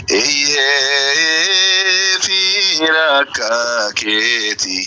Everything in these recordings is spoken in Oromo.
Eeyyee fiira akka keeti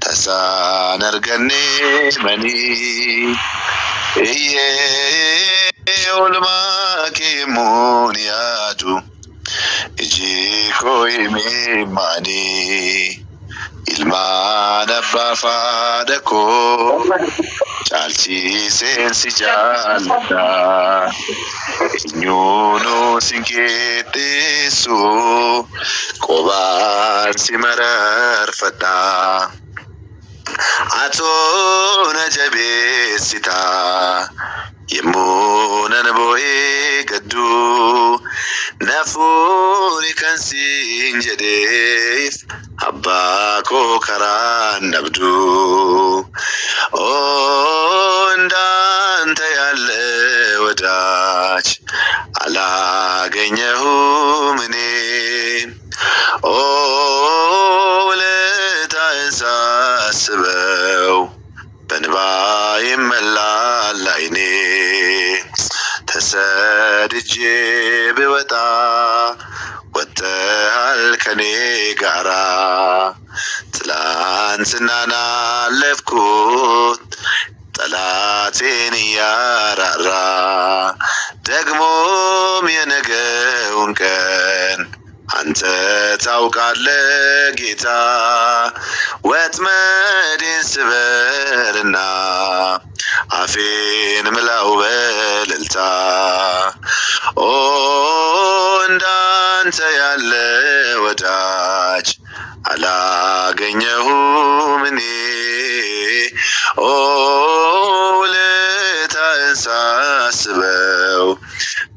tasaan arganne manii. Eeyyee oolmaa kee muun yaadu iji koo himimmaanii. Ilmaan abbaa faadha koo caalchiseen si jaalladha. Eenyuunuu sin qixxeessu qobaan si mararfadha. Atoo na jabeessita yemmuu nan boo'ee gaddu na fuuri kan siin jedheef abbaa koo karaan dhabdu. ኦ እንዳንተ ያለ ወዳጅ አላገኘሁም እኔ። ኦ ውለታህን ሳስበው በእንባ ይመላል ዓይኔ። ተሰድጄ ብወጣ ወጥተሃል ከኔ ጋራ። ትላንትናን አለፍኩት ጠላቴን እያራራ። ደግሞም የነገውን ቀን አንተ ታውቃለህ ጌታ። ወጥመዴን ስበርና አፌን ምላው በእልልታ። ኦ እንዳንተ ያለ ወዳጅ አላገኘሁም እኔ። ኦ ውለታህን ሳስበው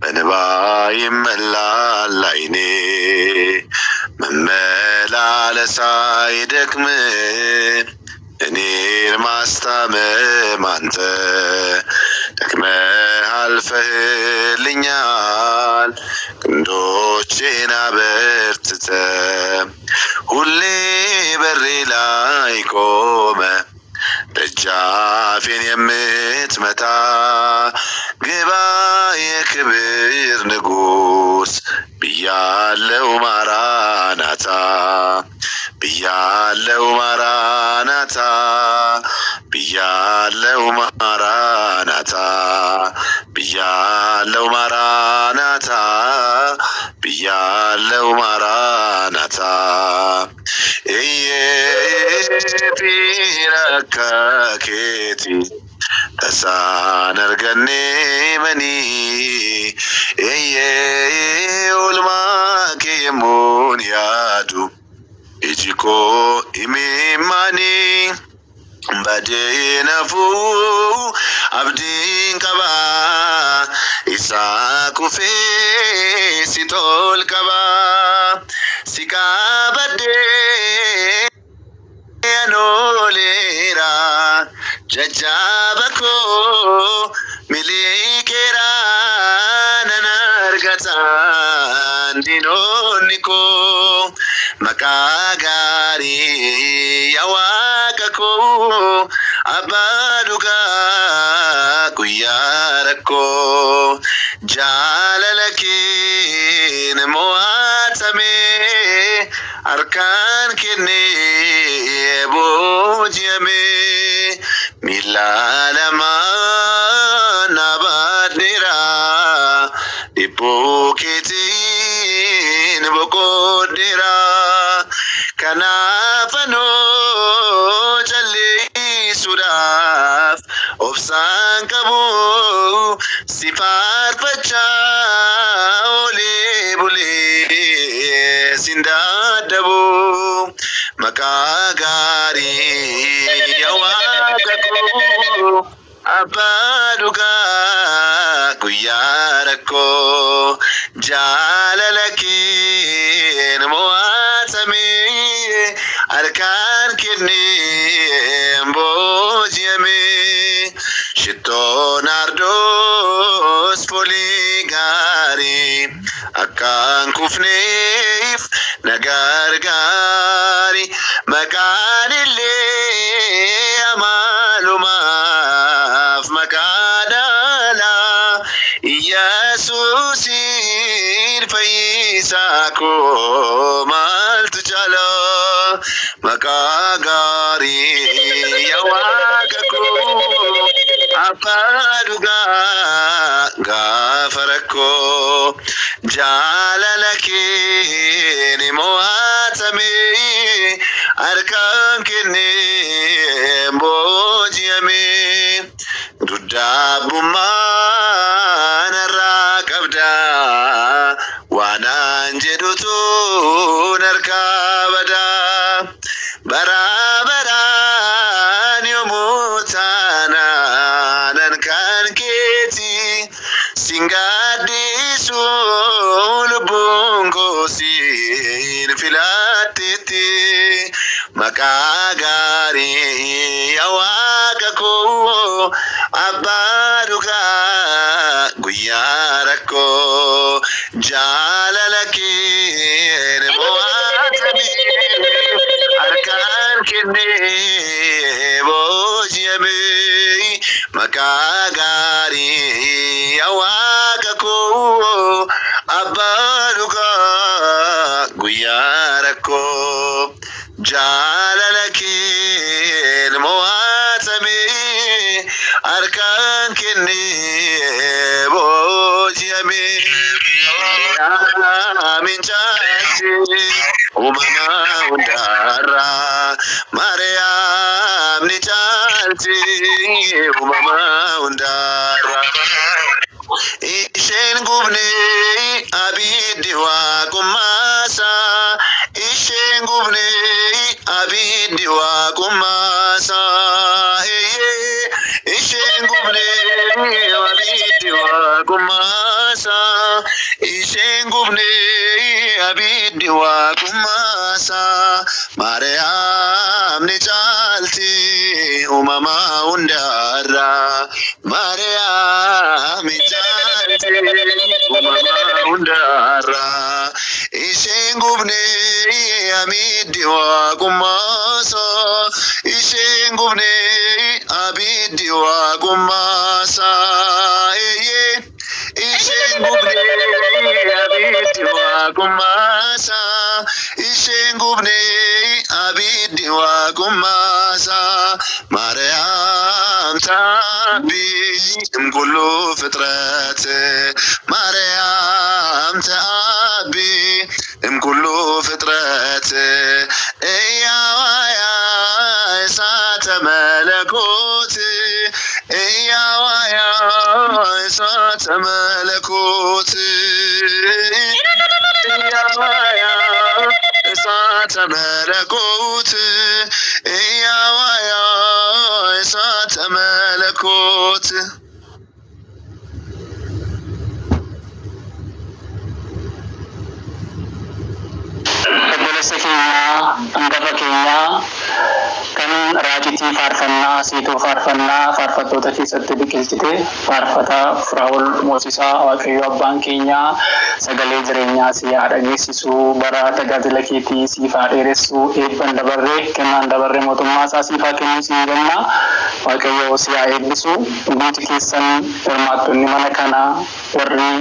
በእንባ ይመላል ዓይኔ። መመላለስ አይደክም እኔን ማስታመም አንተ ደክመህ አልፈህልኛል ክንዶቼን አበርትተ። ሁሌ በሬ ላይ ቆመ ደጃፌን የምትመታ ግባ የክብር ንጉስ ብያለው ማራናታ፣ ብያለው ማራናታ፣ ብያለው ማራናታ፣ ብያለው ማራናታ፣ ብያለው ማራናታ። Eeyyee akka keeti tasaan arganne manii. Eeyyee oolmaa kee yemmuun yaadu iji koo imimmaanii. Badee nafuu abdiin qabaa isaa kufee si tol qabaa si qabadhee anooleera jajjaaba koo miliqeera nan argatan diinonni koo maqaa gaarii yaa waaqa koo abbaa dhugaa guyyaa rakkoo jaalala keen mo'atame harkaan kennee booji'ame miila lamaan dhaabadheera dhiphuu keetiin boqodheera. Kanaaf anoo callisuudhaaf obsaan qabu si faarfachaa olee bulee sin dadhabu maqaa gaarii yaa waaqa koo abbaa dhugaa guyyaa rakkoo jaalala keen mo'atame harkaan kennee booji'ame shittoo naardoos foolii gaarii akkaan kufneef na gargaari maqaan illee amaalumaaf maqaa dhalaa Iyyasuusin Fayyisaa koo maaltu caala? Maqaa gaarii yaa Waaqa koo, abbaa dhugaa gaafa rakkoo, jaalala kee ni mo'atame, harkaan kennee booji'ame, duddaabummaa narraa qabda, waanaan jedhutu narkaa bada. Bara baraan yommuu taanaan kan keeti, singaaddisu lubbuun koo siin filatteetti. Maqaa gaarii yaa Waaqa koo, abbaa dhugaa guyyaa rakkoo, jaalala kee mo'atame, harkaan kennee booji'ame. Maqaa gaarii yaa Waaqa koo, abbaa dhugaa guyyaa rakkoo, jaalala kee mo'atame, harkaan kennee booji'ame. Maariyaam caalti uumama hundarraa, Maariyaam ni caalti uumama hundarraa. Isheen gubne abiddi waaqummaasa, isheen gubne abiddi waaqummaasa. Isheen gubne abiddi waaqummaasa, isheen gubne abiddi waaqummaasa. Maariyaam ni caalti uumama hundarraa, Maariyaam ni caalti uumama hundarraa. Isheen gubne abiddi waaqummaasa, isheen gubne abiddi waaqummaasa. Isheen gubne abiddi waaqummaasa, isheen gubne abiddi waaqummaasa. ማርያም ታቢ እምኩሉ ፍጥረት፣ ማርያም ተአቢ እምኩሉ ፍጥረት፣ እያዋያ እሳተ መለኮት፣ እያዋያ እሳተ መለኮት፣ እያዋያ እሳተ መለኮት፣ እያዋያ እሳተ መለኮት። Obboleessa keenya hangafa keenya kan raajitii faarfannaa seetoo faarfannaa faarfattoota keessatti biqilchite, faarfataa Firaa'ol Moosisaa, Waaqayyo abbaan keenya sagalee jireenyaa si haa dhageessisu, bara tajaajila keetii siif haa dheeressu, eebban dabarree kennaan dabarree mootummaa isaa siif haa kennu siin jenna. Waaqayyo si haa eebbisu. Hundumti keessan hirmaattonni mana kanaa warri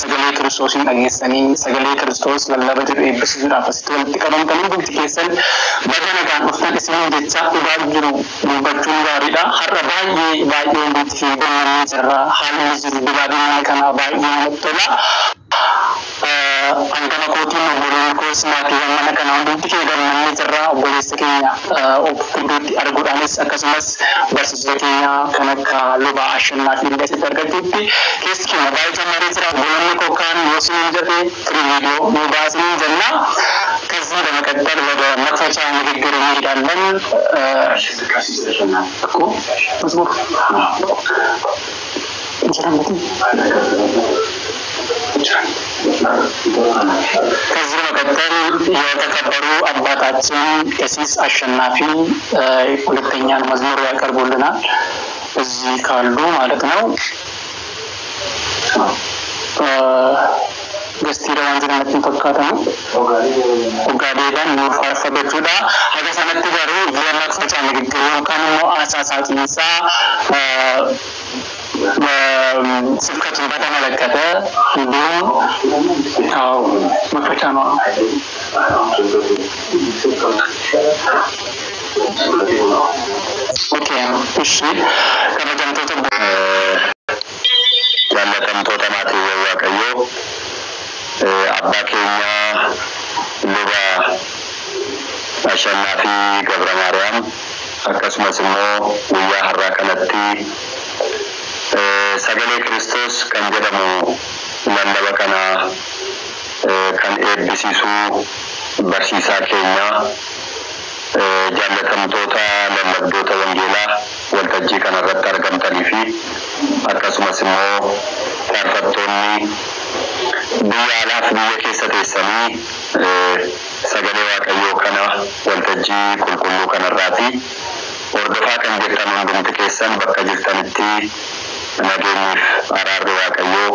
sagalee Kiristoosiin dhageessanii sagalee Kiristoos lallaba jedhu eebbisiisuudhaaf asitti walitti qabamtanii, hundumti keessan baga nagaan dhuftan isiniin jecha. Dhugaa jiru dubbachuun gaariidha. Har'a baay'ee baay'ee hundumti keenya gammannee jirra. Haalli jiru dibaabeen mana kanaa baay'ee namatti tola. Hangama kootiin, obboleonni koos, maatiiwwan mana kanaa hundumti keenya gammannee jirra. Obboleessa keenya of gidduutti arguudhaanis akkasumas barsiisota keenya kan akka luba Ashannaa fi Illee argachuutti keessi keenya baay'ee gammadee jira. Obboloonni koo kaan yoo isiniin jedhe firii viidiyoo nu baasanii jenna. ከዚህ በመቀጠል ወደ መክፈቻ ንግግር እንሄዳለን። እኮ መዝሙር እንችላለን። ከዚህ በመቀጠል የተከበሩ አባታችን ቀሲስ አሸናፊ ሁለተኛን መዝሙር ያቀርቡልናል። እዚህ ካሉ ማለት ነው። Gastiira waan jedhamatti hin fakkaatamu. Ogadeedhaan nuuf faarfatachuudha. Haga sanatti garuu የመክፈቻ ንግግር yookaan immoo haasaa saaxiinsaa ስብከቱን በተመለከተ እንዲሁም አዎ መክፈቻ ነው። ኦኬ እሺ kabajamtoota Jaallatamtoota maatiiwwan Waaqayyoo, abbaa keenya luba Ashannaa fi Gabra Maariyaam, akkasumas immoo guyyaa har'aa kanatti sagalee Kiristoos kan jedhamu lallaba kana kan eebbisiisuu barsiisaa keenya, jaallatamtoota lallabdoota wangeelaa waltajjii kanarratti argamtanii fi akkasumas immoo faarfattoonni biyya alaaf biyya keessa teessanii sagalee Waaqayyoo kana waltajjii qulqulluu kanarraati hordofaa kan jirtan hundumti keessan bakka jirtanitti nageenyiif araarri Waaqayyoo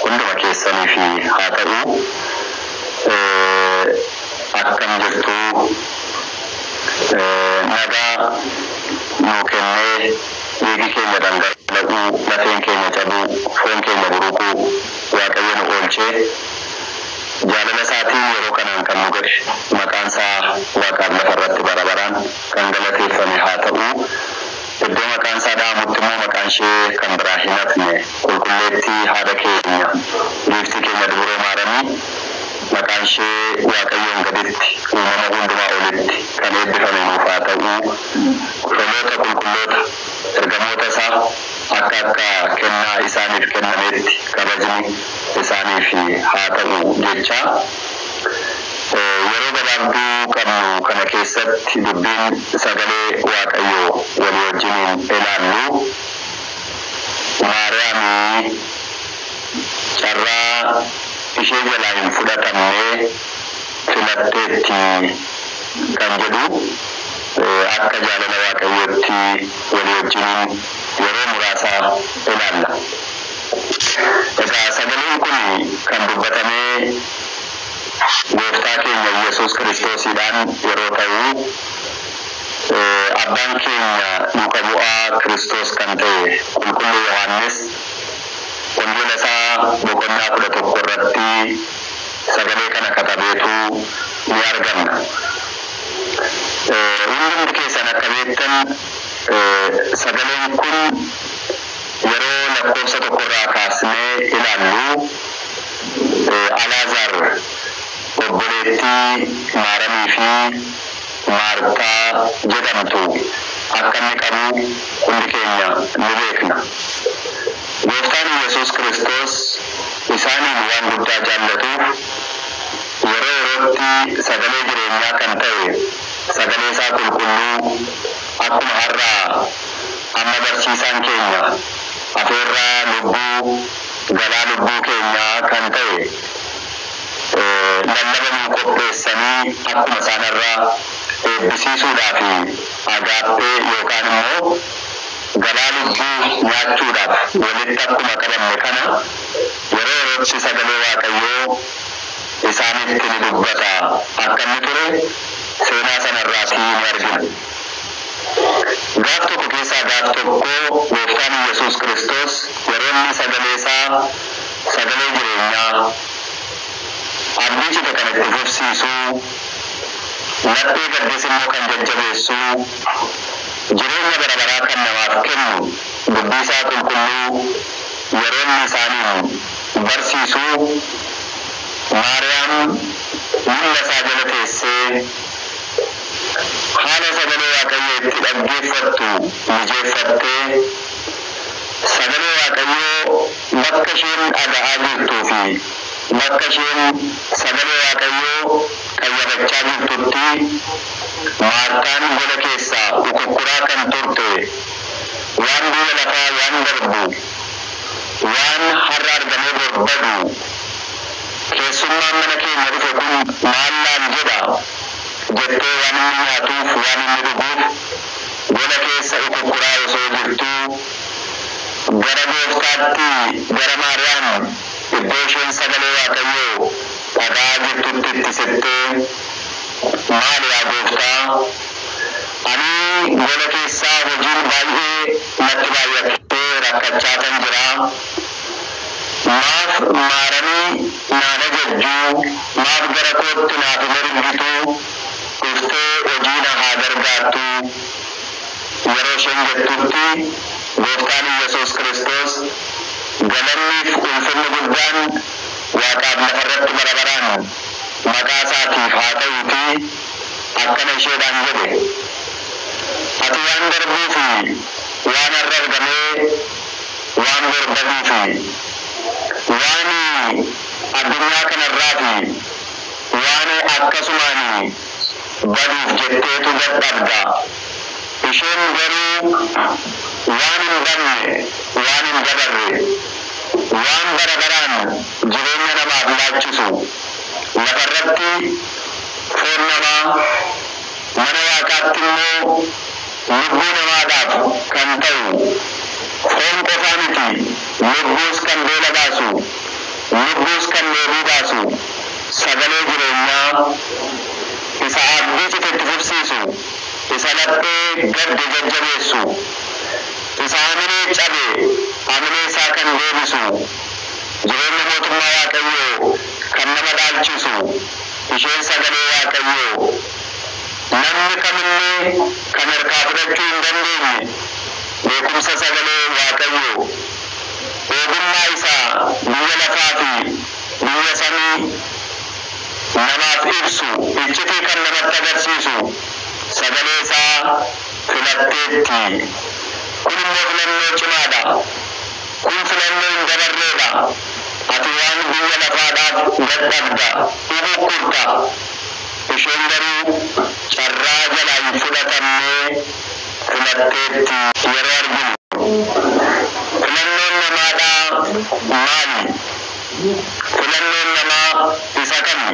hunduma keessaniif haa ta'u. Akkam jirtu? Nagaa nuu kennee dhiigi keenya dhangala'uu, lafeen keenya cabuu, foon keenya buruquu Waaqayyo nu oolchee jaalala isaatiin yeroo kanaan kan nu godhe maqaan isaa waaqaaf lafarratti bara baraan kan galateeffame haa ta'u. Iddoo maqaan isaa dha'amutti immoo maqaan ishee kan biraa hin hafne qulqulleettii haadha keenya giiftii keenya Dubroo Maaramii maqaan ishee Waaqayyoon gaditti uumama hundumaa olitti kan eebbifame nuuf haa ta'u. Toloota qulqulloota ergamoota isaa akka akka kennaa isaaniif kennametti kabajni isaaniif haa ta'u jecha, yeroo gabaabduu qabnu kana keessatti dubbiin sagalee Waaqayyoo walii wajjiniin ilaallu Maariyaamii carraa ishee jalaa hin fudhatamne filatteetti kan jedhu akka jaalala Waaqayyootti walii wajjiniin yeroo muraasa ilaalla. Egaa sagaleen kun kan dubbatamee gooftaa keenya Yesuus Kiristoosiidhaan yeroo ta'u, abbaan keenya duuka bu'aa Kiristoos kan ta'e qulqulluu Yohaannis wangeela isaa boqonnaa 11 irratti sagalee kana katabeetu ni arganna. Hundumti keessan akka beektan sagaleen kun yeroo lakkoofsa tokkorraa kaasnee ilaallu Alaazaar obboleettii Maaramii fi Maartaa jedhamtu akka inni qabu hundi keenya ni beekna. Gooftaan Yesuus Kiristoos isaaniin waan guddaa jaallatuuf yeroo yerootti sagalee jireenyaa kan ta'e sagalee isaa qulqulluu akkuma har'aa amma barsiisaan keenya afeerraa lubbuu galaa lubbuu keenyaa kan ta'e lallaba nuu qopheessanii akkuma isaanirraa eebbisiisuudhaaf agaappee yookaan immoo galaa lubbuu nyaachuudhaaf walitti akkuma qabamne kana yeroo yerootti sagalee Waaqayyoo isaanitti ni dubbata akka inni ture seenaa sanarraas ni argina. Gaaf tokko keessaa gaaf tokko gooftaan Yesuus Kiristoos yeroo inni sagalee isaa sagalee jireenyaa abdii cite kan itti fufsiisuu, laphee gaddis immoo kan jajjabeessuu, jireenya bara baraa kan namaaf kennu dubbii isaa qulqulluu yeroo inni isaaniin barsiisuu Maariyaam miilla isaa jala teessee haala sagalee Waaqayyoo itti dhaggeeffattu mijeeffattee sagalee Waaqayyoo bakka isheen dhaga'aa jirtuu fi bakka isheen sagalee Waaqayyoo qayyabachaa jirtutti Maartaan gola keessaa ukukkuraa kan turte waan biyya lafaa waan darbu waan har'a argamee barbadu keessummaan mana keenya dhufe kun maal naan jedha jettee waan inni nyaatuuf waan inni dhuguuf gola keessa ukukkuraa osoo jirtuu gara gooftaatti gara Maariyaam iddoo isheen sagalee Waaqayyoo dhaga'aa jirtutti itti siqtee, "Maal yaa gooftaa, ani gola keessaa hojiin baay'ee natti baay'atee Rakkachaa kan jiraa. Maaf maaranii naan ajajjuu, maaf gara kootti naaf hin ergituu, dhuftee hojii na haa gargaartuu yeroo isheen jettutti, gooftaan Yesuus Kiristoos galanniif ulfinni guddaan waaqaaf lafarratti bara baraan maqaa isaatiif haa ta'uutii akkana isheedhaan jedhe. Ati waan darbuu fi waan har'a argamee waan bor baduu fi waan addunyaa kanarraa fi waan akkasumaan baduuf jetteetu dadhabda. Isheen garuu waan hin badne, waan hin dabarre, waan bara baraan jireenya namaaf laachisu, lafarratti foon namaa, mana waaqaatti immoo lubbuu namaadhaaf kan ta'u, foon qofaa miti, lubbuus kan beela baasu, lubbuus kan dheebuu baasu, sagalee jireenyaa isa abdii citetti fufsiisu, isa laphee gadde jajjabeessu, isa hamilee cabe hamilee isaa kan deebisu, jireenya mootummaa Waaqayyoo kan nama dhaalchisu isheen sagalee Waaqayyoo namni kamillee kan harkaa fudhachuu hin dandeenye, beekumsa sagalee Waaqayyoo, ogummaa isaa biyya lafaa fi biyya samii namaaf ibsu, iccitii kan namatti agarsiisu sagalee isaa filatteetti. Kun immoo filannoo cimaadha. Kun filannoo hin dabarreedha. Ati waan biyya lafaadhaaf dadhabda, ukukkurta. Isheen garuu carraa jalaa hin fudhatamnee filatteetti yeroo arginu. Filannoon namaadhaa maali? Filannoon namaa isa kami?